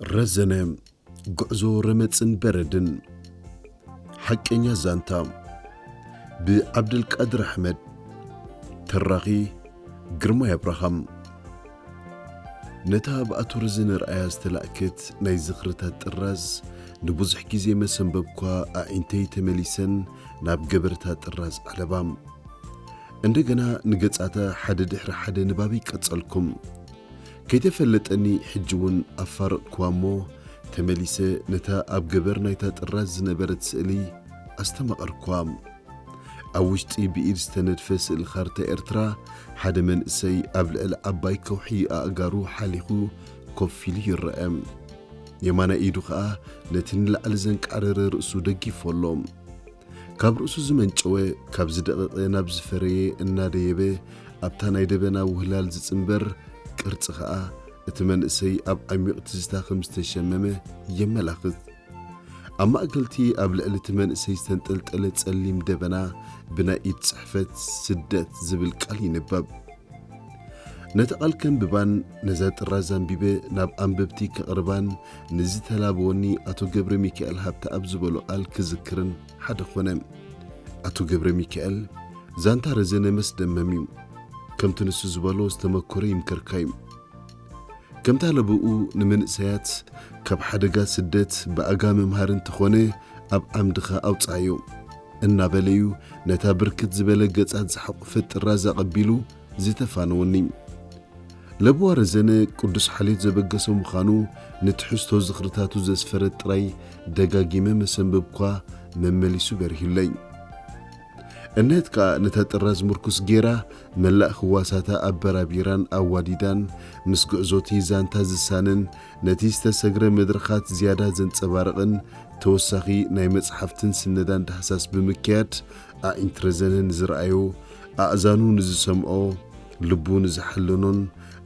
ረዘነ፣ ጉዕዞ ረመጽን በረድን። ሓቀኛ ዛንታ፣ ብዓብደልቃድር ኣሕመድ። ተራኺ፣ ግርማይ ኣብርሃም። ነታ ብኣቶ ረዘነ ርኣያ ዝተላእከት ናይ ዝኽርታት ጥራዝ ንብዙሕ ግዜ መሰንበብኳ ኣዒንተይ ተመሊሰን ናብ ገበርታ ጥራዝ ዓለባ። እንደገና ንገጻታ ሓደ ድሕሪ ሓደ ንባበይ ቀጸልኩም። ከይተፈለጠኒ ሕጂ እውን ኣፋረቕኩዋ እሞ፣ ተመሊሰ ነታ ኣብ ገበር ናይታ ጥራዝ ዝነበረት ስእሊ ኣስተማቐርኩዋ። ኣብ ውሽጢ ብኢድ ዝተነድፈ ስእሊ ካርታ ኤርትራ፣ ሓደ መንእሰይ ኣብ ልዕሊ ዓባይ ከውሒ ኣእጋሩ ሓሊኹ ኮፍ ኢሉ ይረአ። የማናይ ኢዱ ኸኣ ነቲ ንላዕሊ ዘንቃዕረረ ርእሱ ደጊፉ ኣሎ። ካብ ርእሱ ዝመንጨወ፣ ካብ ዝደቐቐ ናብ ዝፈረየ እናደየበ፣ ኣብታ ናይ ደበና ውህላል ዝጽንበር ቅርጺ ኸኣ፣ እቲ መንእሰይ ኣብ ዓሚቕ ትዝታ ከም ዝተሸመመ የመላኽት። ኣብ ማእከልቲ ኣብ ልዕሊ እቲ መንእሰይ ዝተንጠልጠለ ጸሊም ደበና፣ ብናይ ኢድ ጽሕፈት ስደት ዝብል ቃል ይንበብ። ነቲ ቃል ከንብባን ነዛ ጥራዝ ኣንቢበ ናብ ኣንበብቲ ከቕርባን ንዝተላበወኒ ኣቶ ገብረ ሚካኤል ሃብተኣብ ዝበሎ ቃል ክዝክርን ሓደ ኾነ። ኣቶ ገብረ ሚካኤል፣ ዛንታ ረዘነ መስደመም እዩ። ከምቲ ንሱ ዝበሎ ዝተመኮረ ይምከርካ እዩ። ከምታ ለብኡ ንመንእሰያት ካብ ሓደጋ ስደት ብኣጋ ምምሃር እንተኾነ ኣብ ዓምድኻ ኣውጽኣዮ እናበለዩ ነታ ብርክት ዝበለ ገጻት ዝሓቖፈት ጥራዝ ኣቐቢሉ ዝተፋነወኒ። ለብዋ ረዘነ ቅዱስ ሓልዮት ዘበገሰ ምዃኑ ንትሕዝቶ ዝኽርታቱ ዘስፈረት ጥራይ ደጋጊመ መሰንበብኳ መመሊሱ በሪሁለይ። እነህት ከኣ ነታ ጥራዝ ምርኩስ ጌራ መላእ ህዋሳታ ኣበራቢራን ኣዋዲዳን ምስ ጉዕዞቲ ዛንታ ዝሳነን ነቲ ዝተሰግረ መድረኻት ዝያዳ ዘንጸባርቕን ተወሳኺ ናይ መጽሓፍትን ስነዳን ዳህሳስ ብምክያድ ኣዒንቲ ረዘነ ንዝረኣዮ፣ ኣእዛኑ ንዝሰምዖ፣ ልቡ ንዝሓለኖን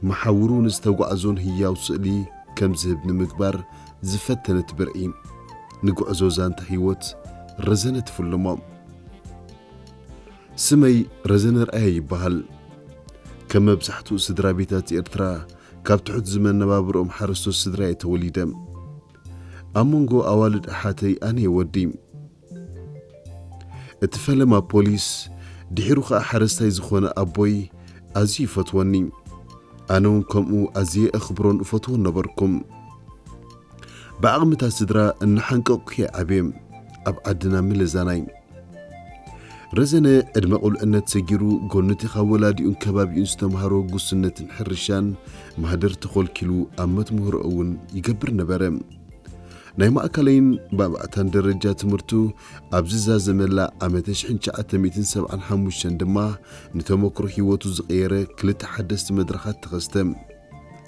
መሓውሩ ንዝተጓዕዞን ህያው ስእሊ ከም ዝህብ ንምግባር ዝፈተነት ብርዒ፣ ንጉዕዞ ዛንታ ህይወት ረዘነ ትፍልሞ። ስመይ ረዘነ ርኣያ ይበሃል። ከም መብዛሕትኡ ስድራ ቤታት ኤርትራ፣ ካብ ትሑት ዝመነባብርኦም ሓረስቶት ስድራ እየ ተወሊደ። ኣብ መንጎ ኣዋልድ ኣሓተይ ኣነ እየ ወዲ። እቲ ፈለማ ፖሊስ፣ ድሒሩ ኸኣ ሓረስታይ ዝኾነ ኣቦይ ኣዝዩ ይፈትወኒ። ኣነ እውን ከምኡ ኣዝየ እኽብሮን እፈትዎን ነበርኩ። ብዓቕምታት ስድራ እናሓንቀቕኩ እየ ዓብየ፣ ኣብ ዓድና ምለዛናይ። ረዘነ ዕድመ ቁልዕነት ሰጊሩ፣ ጎኑቲ ካብ ወላዲኡን ከባቢኡን ዝተምሃሮ ጉስነትን ሕርሻን ማህደር ተኾልኪሉ ኣብ መትምህሮ እውን ይገብር ነበረ። ናይ ማእከለይን ባብዕታን ደረጃ ትምህርቱ ኣብ ዝዛዘመላ ዓመተ ሽሕን ትሽዓተ ሚእትን ሰብዓን ሓሙሽተን ድማ፣ ንተመክሮ ህይወቱ ዝቐየረ ክልተ ሓደስቲ መድረኻት ተኸስተ።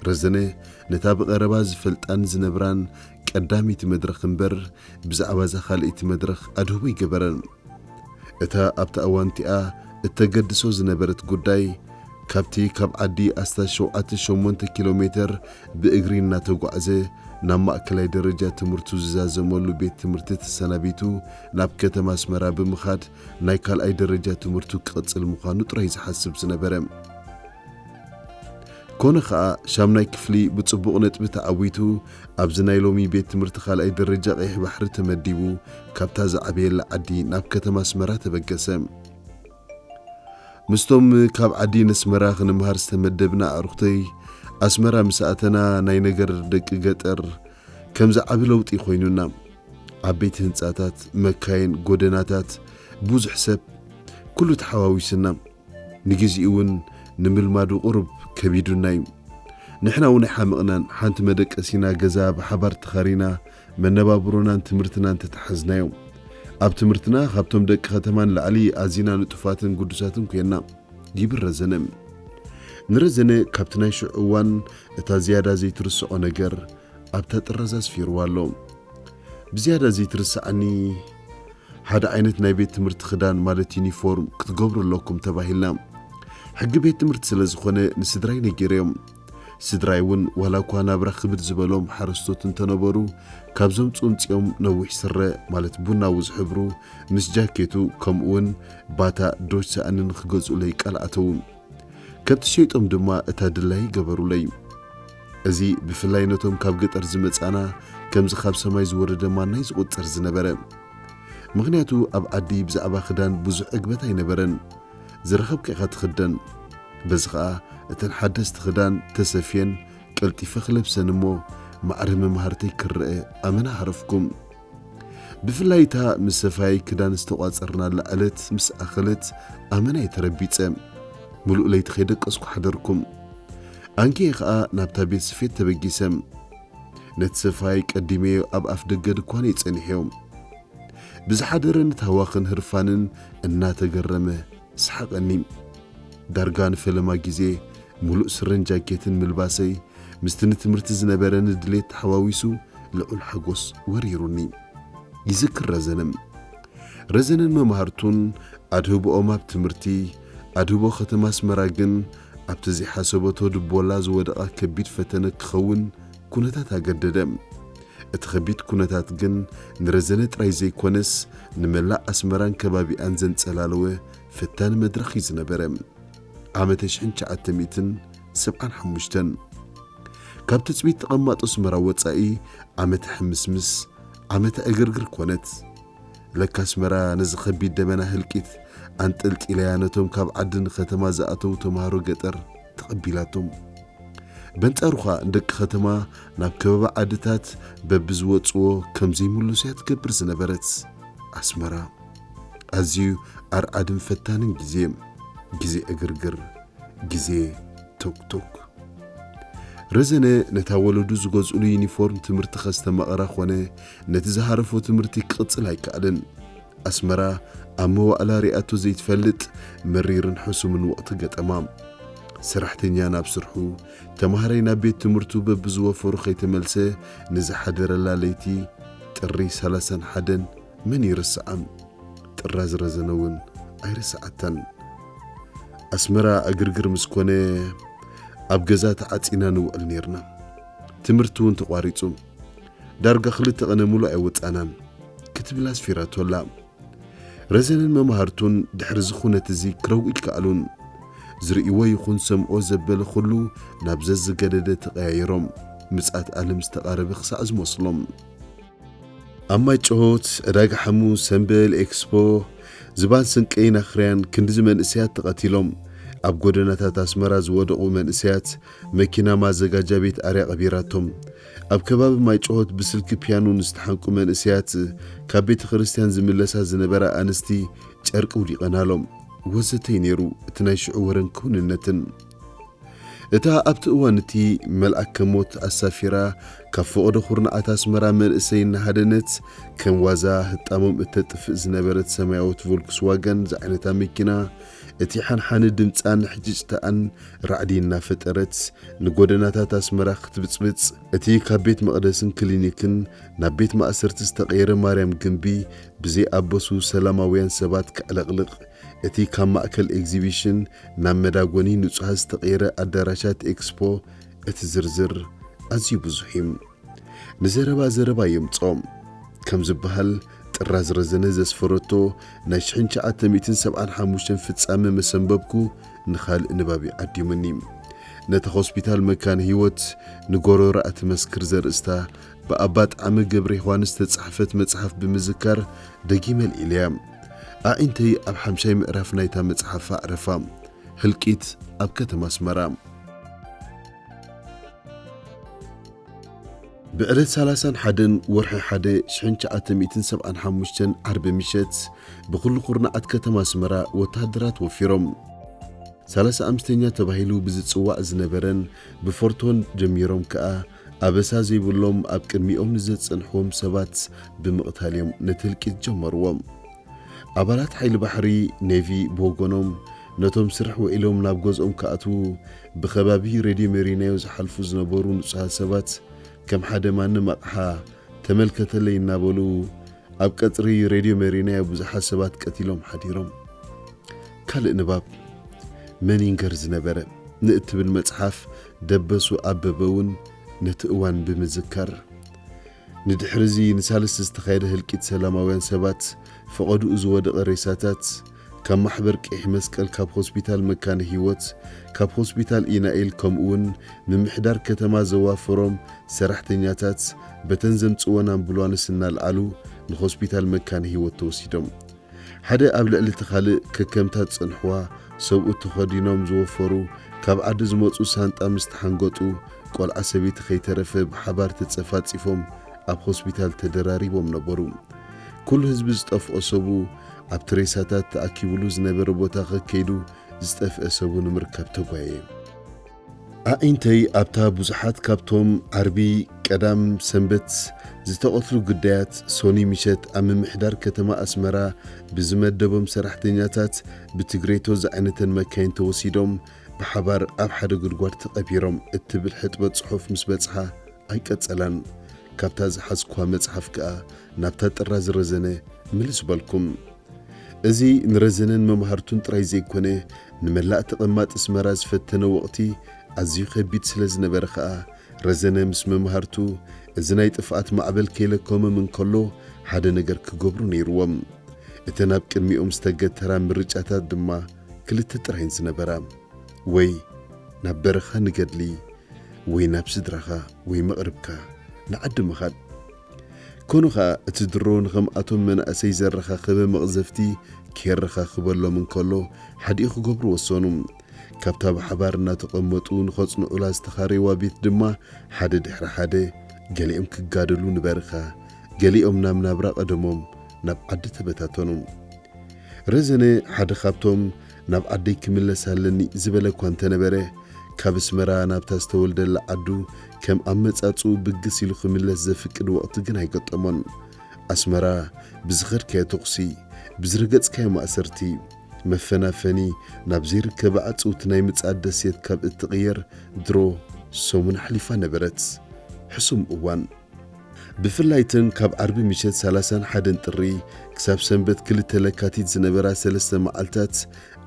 ረዘነ ነታ ብቐረባ ዝፈልጣን ዝነብራን ቀዳመይቲ መድረኽ እምበር፣ ብዛዕባ እዛ ካልኣይቲ መድረኽ ኣድህቦ ኣይገበረን። እታ ኣብታ እዋን እቲኣ እተገድሶ ዝነበረት ጉዳይ፣ ካብቲ ካብ ዓዲ ኣስታት ሸውዓተ ሸሞንተ ኪሎ ሜተር ብእግሪ እናተጓዕዘ ናብ ማእከላይ ደረጃ ትምህርቱ ዝዛዘመሉ ቤት ትምህርቲ ተሰናቢቱ ናብ ከተማ ኣስመራ ብምኻድ ናይ ካልኣይ ደረጃ ትምህርቱ ክቕጽል ምዃኑ ጥራይ ዝሓስብ ዝነበረ። ኮነ ኸኣ፣ ሻምናይ ክፍሊ ብጽቡቕ ነጥቢ ተዓዊቱ፣ ኣብዚ ናይ ሎሚ ቤት ትምህርቲ ካልኣይ ደረጃ ቀይሕ ባሕሪ ተመዲቡ፣ ካብታ ዝዓበየላ ዓዲ ናብ ከተማ ኣስመራ ተበገሰ። ምስቶም ካብ ዓዲ ነስመራ ክንምሃር ዝተመደብና ኣዕሩኽተይ፣ ኣስመራ ምስ ኣተና፣ ናይ ነገር ደቂ ገጠር ከምዚ ዓቢ ለውጢ ኮይኑና። ዓበይቲ ህንጻታት፣ መካይን፣ ጎደናታት፣ ብዙሕ ሰብ፣ ኩሉ ተሓዋዊስና። ንግዚኡ እውን ንምልማዱ ቁሩብ ከቢዱና እዩ። ንሕና እውን ኣይሓመቕናን፣ ሓንቲ መደቀሲና ገዛ ብሓባር ተኻሪና መነባብሮናን ትምህርትናን ተተሓዝናዮ። ኣብ ትምህርትና ካብቶም ደቂ ከተማ ንላዕሊ ኣዚና ንጡፋትን ግዱሳትን ኮይና፣ ይብል ረዘነ። ንረዘነ ካብቲ ናይ ሽዑ እዋን እታ ዝያዳ ዘይትርስዖ ነገር ኣብታ ጥራዝ ኣስፊርዋ ኣሎ። ብዝያዳ ዘይትርስዓኒ ሓደ ዓይነት ናይ ቤት ትምህርቲ ክዳን ማለት ዩኒፎርም ክትገብሩ ኣለኩም ተባሂልና። ሕጊ ቤት ትምህርቲ ስለ ዝኾነ ንስድራይ ነጊረዮም። ስድራይ እውን ዋላ እኳ ናብራ ክብድ ዝበሎም ሓረስቶት እንተነበሩ፣ ካብ ዘምጽኡ ኣምጺኦም ነዊሕ ስረ ማለት ቡናዊ ዝሕብሩ ምስ ጃኬቱ ከምኡ እውን ባታ ዶች ሳእኒ ንኽገዝኡለይ ቃል ኣተዉ። ከብቲ ሸይጦም ድማ እታ ድላይ ገበሩለይ። እዚ ብፍላይ ነቶም ካብ ገጠር ዝመጻና ከምዚ ካብ ሰማይ ዝወረደ ማናይ ዝቑጸር ዝነበረ። ምኽንያቱ ኣብ ዓዲ ብዛዕባ ክዳን ብዙሕ ዕግበት ኣይነበረን። ዝረኸብካ ኢኻ ትኽደን። በዚ ኸኣ እተን ሓደስቲ ክዳን ተሰፍየን ቀልጢፈ ክለብሰን እሞ ማዕረ መማህርተይ ክረአ ኣመና ሃረፍኩም። ብፍላይ እታ ምስ ሰፋይ ክዳን ዝተቋጸርናላ ዕለት ምስ ኣኸለት ኣመና እየ ተረቢጸ። ምሉእ ለይቲ ከይደቀስኩ ሓደርኩም። ኣንኪየ ኸኣ ናብታ ቤት ስፌት ተበጊሰ። ነቲ ሰፋይ ቀዲመዮ ኣብ ኣፍ ደገ ድኳነይ ጸኒሐዮ። ብዝሓደረኒ ታህዋኽን ህርፋንን እናተገረመ ሰሓቐኒ። ዳርጋ ንፈለማ ግዜ ምሉእ ስረን ጃኬትን ምልባሰይ ምስቲ ንትምህርቲ ዝነበረኒ ድሌት ተሓዋዊሱ ልዑል ሓጎስ ወሪሩኒ። ይዝክር ረዘነ። ረዘነን መማህርቱን ኣድህቦኦም ኣብ ትምህርቲ፣ ኣድህቦ ከተማ ኣስመራ ግን ኣብቲ ዘይሓሰበቶ ድቦላ ዝወደቓ ከቢድ ፈተነ ክኸውን ኩነታት ኣገደደ። እቲ ከቢድ ኩነታት ግን ንረዘነ ጥራይ ዘይኮነስ ንመላእ ኣስመራን ከባቢኣን ዘንጸላለወ ፈታኒ መድረኽ እዩ ዝነበረ። ዓመተ ሽሕን ትሽዓተ ሚእትን ሰብዓን ሓሙሽተን ካብ ትጽቢት ተቐማጦ ኣስመራ ወጻኢ ዓመተ ሕምስምስ፣ ዓመተ ዕግርግር ኮነት። ለካ ኣስመራ ነዚ ከቢድ ደበና ህልቂት ኣንጠልጢለያ ነቶም ካብ ዓዲ ንከተማ ዝኣተዉ ተማሃሮ ገጠር ተቐቢላቶም። በንጻሩ ኸኣ ንደቂ ከተማ ናብ ከባቢ ዓድታት በብዝወጽዎ ከም ዘይምልሱያ ትገብር ዝነበረት ኣስመራ። ኣዝዩ ኣርዓድን ፈታንን ግዜ፣ ግዜ ዕግርግር፣ ግዜ ቶክቶክ። ረዘነ ነታ ወለዱ ዝገዝኡሉ ዩኒፎርም ትምህርቲ ከስተማቕራ ኾነ ነቲ ዝሃረፎ ትምህርቲ ክቕጽል ኣይከኣለን። ኣስመራ ኣብ መዋእላ ሪኣቶ ዘይትፈልጥ መሪርን ሕሱምን ወቕቲ ገጠማ። ሰራሕተኛ ናብ ስርሑ፣ ተማሃራይ ናብ ቤት ትምህርቱ በብዝወፈሩ ከይተመልሰ ንዝሓደረላ ለይቲ ጥሪ ሰላሳን ሓደን መን ይርስዓ? ጥራዝ ረዘነ እውን ኣይርስዓታን። ኣስመራ ዕግርግር ምስ ኮነ ኣብ ገዛ ተዓጺና ንውዕል ኔርና። ትምህርቲ እውን ተቋሪጹ። ዳርጋ ክልተ ቐነ ሙሉእ ኣይወጻናን ክትብል ኣስፊራቶ ኣላ። ረዘነን መማህርቱን ድሕሪ እዚ ኩነት እዚ ክረውዩ ኣይከኣሉን። ዝርእይዎ ይኹን ሰምዖ ዘበለ ኩሉ ናብ ዘዝገደደ ተቐያይሮም። ምጽኣት ዓለም ዝተቓረበ ክሳዕ ዝመስሎም። ኣብ ማይ ጭሆት፣ ዕዳጋ ሓሙስ፣ ሰምበል፣ ኤክስፖ፣ ዝባን ስንቀይን ኣኽርያን ክንድዚ መንእሰያት ተቐቲሎም። ኣብ ጎደናታት ኣስመራ ዝወደቑ መንእሰያት መኪና ማዘጋጃ ቤት ኣርያ ቀቢራቶም። ኣብ ከባቢ ማይ ጭሆት ብስልኪ ፒያኖ ንዝተሓንቁ መንእሰያት ካብ ቤተ ክርስቲያን ዝምለሳ ዝነበራ ኣንስቲ ጨርቂ ውዲቐናሎም። ወዘተ እዩ ነይሩ እቲ ናይ ሽዑ ወረን ክውንነትን። እታ ኣብቲ እዋን እቲ መልኣከ ሞት ኣሳፊራ ካብ ፈቐዶ ኩርናዓት ኣስመራ መንእሰይ እናሃደነት ከም ዋዛ ህጣሞም እተጥፍእ ዝነበረት ሰማያዊት ቮልክስዋገን ዝዓይነታ መኪና፣ እቲ ሓንሓኒ ድምጻን ሕጭጭታኣን ራዕዲ እናፈጠረት ንጎደናታት ኣስመራ ክትብጽብጽ፣ እቲ ካብ ቤት መቕደስን ክሊኒክን ናብ ቤት ማእሰርቲ ዝተቐየረ ማርያም ግምቢ ብዘይኣበሱ ሰላማውያን ሰባት ከዕለቕልቕ፣ እቲ ካብ ማእከል ኤግዚቢሽን ናብ መዳጎኒ ንጹሃት ዝተቐየረ ኣዳራሻት ኤክስፖ፣ እቲ ዝርዝር ኣዝዩ ብዙሕ እዩ። ንዘረባ ዘረባ የምጽኦ። ከም ዝበሃል፣ ጥራዝ ረዘነ ዘስፈረቶ ናይ ሽሕን ትሽዓተ ሚእትን ሰብዓን ሓሙሽተን ፍጻመ መሰንበብኩ ንኻልእ ንባብ እዩ ዓዲሙኒ። ነታ ሆስፒታል መካነ ህይወት ንጎረሮኣ ትመስክር ዘርእስታ ብኣባ ጣዕመ ገብረ ዮሃንስ ዝተጻሕፈት መጽሓፍ ብምዝካር ደጊመ ኣልዒለያ። ኣዒንተይ ኣብ ሓምሻይ ምዕራፍ ናይታ መጽሓፍ ኣዕረፋ። ህልቂት ኣብ ከተማ ኣስመራ። ብዕለት ሰላሳን ሓደን ወርሒ ሓደ ሽሕን ትሽዓተ ሚእትን ሰብዓን ሓሙሽተን ዓርቢ ምሸት ብኹሉ ኩርናዓት ከተማ ኣስመራ ወተሃደራት ወፊሮም። ሰላሳ ኣምስተኛ ተባሂሉ ብዝጽዋዕ ዝነበረን ብፎርቶን ጀሚሮም ከኣ ኣበሳ ዘይብሎም ኣብ ቅድሚኦም ንዘጸንሕዎም ሰባት ብምቕታል እዮም ነቲ ህልቂት ጀመርዎ። ኣባላት ሓይሊ ባሕሪ፣ ኔቪ፣ ብወገኖም ነቶም ስራሕ ውዒሎም ናብ ገዝኦም ክኣትዉ ብኸባቢ ሬድዮ ሜሪናዮ ዝሓልፉ ዝነበሩ ንጹሃት ሰባት ከም ሓደ ማንም ኣቕሓ ተመልከተለይ እናበሉ ኣብ ቀጽሪ ሬድዮ ሜሪናዮ ብዙሓት ሰባት ቀቲሎም ሓዲሮም። ካልእ ንባብ መን ይንገር ዝነበረ ንእትብል መጽሓፍ ደበሱ ኣበበ እውን ነቲ እዋን ብምዝካር፣ ንድሕሪ እዚ ንሳልስቲ ዝተኻየደ ህልቂት ሰላማውያን ሰባት ፈቐድኡ ዝወደቐ ሬሳታት ካብ ማሕበር ቀይሕ መስቀል፣ ካብ ሆስፒታል መካነ ህይወት፣ ካብ ሆስፒታል ኢናኤል፣ ከምኡውን ምምሕዳር ከተማ ዘዋፈሮም ሰራሕተኛታት በተን ዘምጽወን ኣምቡላንስ እናልዓሉ ንሆስፒታል መካነ ህይወት ተወሲዶም። ሓደ ኣብ ልዕሊ እቲ ካልእ ከከምታ ዝጸንሕዋ ሰብኡት ተኸዲኖም ዝወፈሩ፣ ካብ ዓዲ ዝመጹ ሳንጣ ምስ ተሓንገጡ፣ ቆልዓ ሰበይቲ ከይተረፈ ብሓባር ተጸፋጺፎም ኣብ ሆስፒታል ተደራሪቦም ነበሩ። ኩሉ ህዝቢ ዝጠፍኦ ሰቡ ኣብቲ ሬሳታት ተኣኪቡሉ ዝነበረ ቦታ ከከይዱ ዝጠፍአ ሰቡ ንምርካብ ተጓየ። ኣዒንተይ ኣብታ ብዙሓት ካብቶም ዓርቢ፣ ቀዳም፣ ሰንበት ዝተቐትሉ ግዳያት ሶኒ ምሸት ኣብ ምምሕዳር ከተማ ኣስመራ ብዝመደቦም ሰራሕተኛታት ብትግሬቶ ዝዓይነተን መካይን ተወሲዶም ብሓባር ኣብ ሓደ ጉድጓድ ተቐቢሮም እትብል ሕጥበት ጽሑፍ ምስ በጽሓ ኣይቀጸላን። ካብታ ዝሓዝኳ መጽሓፍ ከኣ ናብታ ጥራዝ ረዘነ ምልስ በልኩም። እዚ ንረዘነን መምሃርቱን ጥራይ ዘይኮነ፣ ንመላእ ተቐማጢ ኣስመራ ዝፈተነ ወቕቲ ኣዝዩ ከቢድ ስለ ዝነበረ ከኣ፣ ረዘነ ምስ መምሃርቱ፣ እዚ ናይ ጥፍኣት ማዕበል ከይለኮሞም እንከሎ፣ ሓደ ነገር ክገብሩ ነይርዎም። እተን ኣብ ቅድሚኦም ዝተገተራ ምርጫታት ድማ ክልተ ጥራይን ዝነበራ። ወይ ናብ በረኻ ንገድሊ፣ ወይ ናብ ስድራኻ ወይ መቕርብካ ንዓዲ ምኻድ። ኮኑ ኸኣ እቲ ድሮ ንኸምኣቶም መናእሰይ ዘረኻኸበ መቕዘፍቲ ኬረኻኽበሎም እንከሎ ሓዲኡ ክገብሩ ወሰኑ። ካብታ ብሓባር እናተቐመጡ ንኸጽንዑላ ዝተኻረይዋ ቤት ድማ ሓደ ድሕሪ ሓደ ገሊኦም ክጋደሉ ንበረኻ፣ ገሊኦም ናብ ናብራ ቀደሞም ናብ ዓዲ ተበታተኑ። ረዘነ ሓደ ካብቶም ናብ ዓደይ ክምለስ ኣለኒ ዝበለ እኳ እንተነበረ፣ ካብ ኣስመራ ናብታ ዝተወልደላ ዓዱ ከም ኣመጻጽኡ ብግስ ኢሉ ክምለስ ዘፍቅድ ወቕቲ ግን ኣይገጠሞን። ኣስመራ ብዝኸድካዮ ተኹሲ፣ ብዝረገጽካዮ ማእሰርቲ፣ መፈናፈኒ ናብ ዘይርከባ ዕጽውቲ ናይ ምጽኣት ደሴት ካብ እትቕየር ድሮ ሰሙን ሓሊፋ ነበረት። ሕሱም እዋን። ብፍላይ እተን ካብ ዓርቢ ምሸት ሰላሳን ሓደን ጥሪ ክሳብ ሰንበት ክልተ ለካቲት ዝነበራ ሰለስተ መዓልታት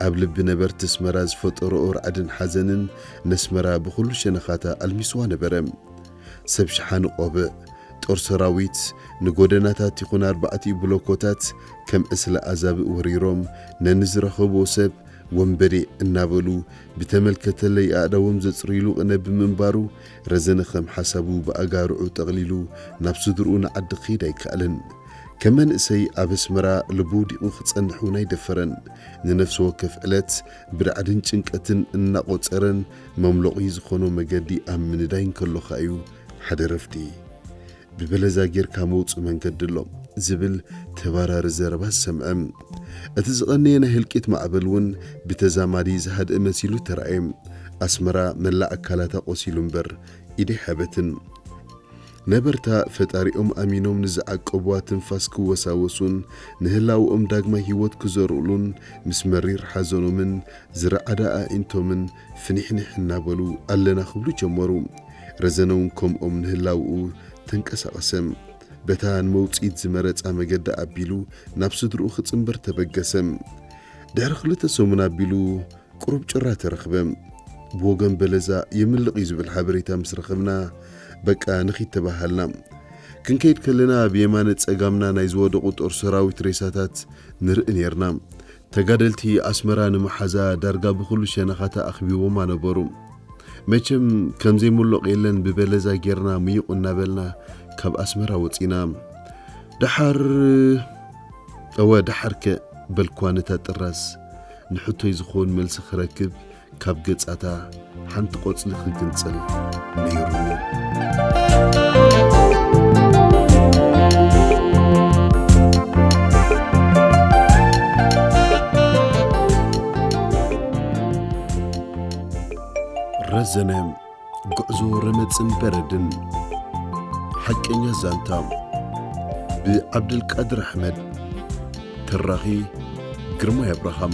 ኣብ ልቢ ነበርቲ ኣስመራ ዝፈጠረኦ ራዕድን ሓዘንን ነስመራ ብኹሉ ሸነኻታ ኣልሚስዋ ነበረ። ሰብ ሸሓኒ ቆብዕ፣ ጦር ሰራዊት፣ ንጎደናታት ይኹን ኣርባዕቲኡ ብሎኮታት ከም ዕስለ ኣዛብእ ወሪሮም ነንዝረኸብዎ ሰብ ወንበዴ እናበሉ ብተመልከተለይ ኣእዳዎም ዘጽርይሉ ቅነ ብምንባሩ፣ ረዘነ ከም ሓሳቡ ብኣጋርዑ ጠቕሊሉ ናብ ስድርኡ ንዓዲ ክኸይድ ኣይከኣለን። ከም መንእሰይ ኣብ ኣስመራ ልቡ ውዲቑ ክጸንሕ እውን ኣይደፈረን። ንነፍሲ ወከፍ ዕለት ብራዕድን ጭንቀትን እናቖጸረን መምሎቒ ዝኾኖ መገዲ ኣብ ምንዳይ እንከሎኻ እዩ ሓደ ረፍዲ። ብበለዛ ጌርካ መውጽኢ መንገዲ ኣሎ ዝብል ተባራሪ ዘረባ ዝሰምዐ። እቲ ዝቐነየ ናይ ህልቂት ማዕበል እውን ብተዛማዲ ዝሃድአ መሲሉ ተራእየ። ኣስመራ መላእ ኣካላታ ቆሲሉ እምበር ኢደይ ሓበትን። ነበርታ ፈጣሪኦም ኣሚኖም ንዝዓቀብዋ ትንፋስ ክወሳወሱን ንህላውኦም ዳግማይ ህይወት ክዘርኡሉን ምስ መሪር ሓዘኖምን ዝረዓዳ ኣዒንቶምን ፍኒሕኒሕ እናበሉ ኣለና ክብሉ ጀመሩ። ረዘነ እውን ከምኦም ንህላውኡ ተንቀሳቐሰ። በታ ንመውጽኢት ዝመረጻ መገዲ ኣቢሉ ናብ ስድርኡ ክጽንበር ተበገሰ። ድሕሪ ክልተ ሰሙን ኣቢሉ ቁሩብ ጭራ ተረኽበ። ብወገን በለዛ የምልቕ እዩ ዝብል ሓበሬታ ምስ ረኸብና፣ በቃ ንኺድ ተባሃልና። ክንከይድ ከለና ብየማነ ጸጋምና ናይ ዝወደቑ ጦር ሰራዊት ሬሳታት ንርኢ ኔርና። ተጋደልቲ ኣስመራ ንምሓዛ ዳርጋ ብኹሉ ሸነኻታ ኣኽቢቦማ ነበሩ። መቸም ከም ዘይምሎቕ የለን ብበለዛ ጌርና ምዩቕ እናበልና ካብ ኣስመራ ወጺና። ደሓር፣ እወ ደሓርከ በልኳ ነታ ጥራዝ። ንሕቶይ ዝኸውን መልሲ ክረክብ ካብ ገጻታ ሓንቲ ቆጽሊ ክግንጽል ነይሩኒ። ረዘነ፣ ጉዕዞ ረመጽን በረድን። ሓቀኛ ዛንታ ብዓብደልቃድር ኣሕመድ። ተራኺ ግርማይ ኣብርሃም።